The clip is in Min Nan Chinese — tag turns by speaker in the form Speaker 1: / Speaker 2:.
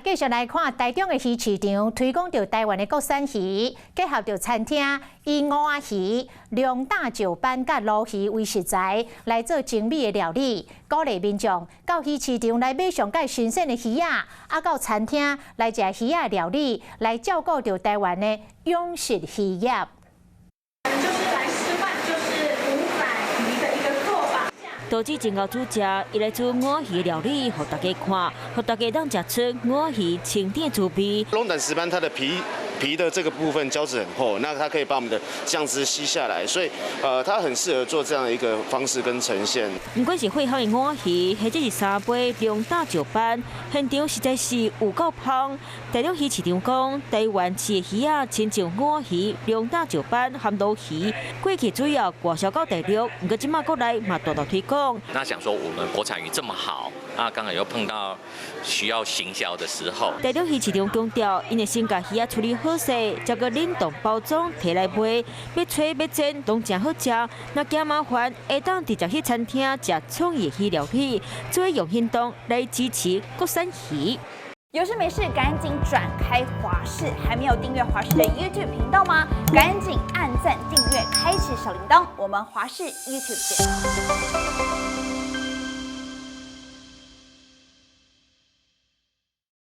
Speaker 1: 繼續來看台中的魚市場推廣著台灣的國產魚，結合著餐廳以午仔魚、龍膽石斑佮鱸魚為食材來做精美的料理，鼓勵民眾到魚市場來買上蓋新鮮的魚仔，啊到餐廳來食魚仔料理，來照顧著台灣的養殖漁業。
Speaker 2: 就是來示範，就是午仔魚的一個做法。
Speaker 3: 刀子真𠢕煮食，伊來煮午仔魚料理，予大家看，予大家當食出午仔魚清甜滋味。
Speaker 4: 龍膽石斑它的皮的這個部分膠質很厚，那它可以把我們的醬汁吸下來，所以它很適合做這樣的一個方式跟呈現。
Speaker 3: 毋管是血香的午仔魚，或者是三杯龍膽石斑，現場實在是有夠芳。台中魚市場講，台灣飼的魚仔，親像午仔魚、龍膽石斑含鱸魚，過去主要外銷到大陸，毋過這馬國內嘛大大推廣。
Speaker 5: 那想說我們國產魚這麼好，那剛好又碰到需要行銷的時候。
Speaker 3: 台中魚市場強調，𪜶會先共魚仔處理好勢，才閣冷凍包裝提來賣，欲炊欲煎攏誠好食。若驚麻煩，會當直接去餐廳食創意魚料理，做用行動來支持國產魚。
Speaker 6: 有事沒事趕緊轉開華視，還沒有訂閱華視的 YouTube 頻道嗎？趕緊按讚訂閱，開啟小鈴鐺。我們華視 YouTube 見。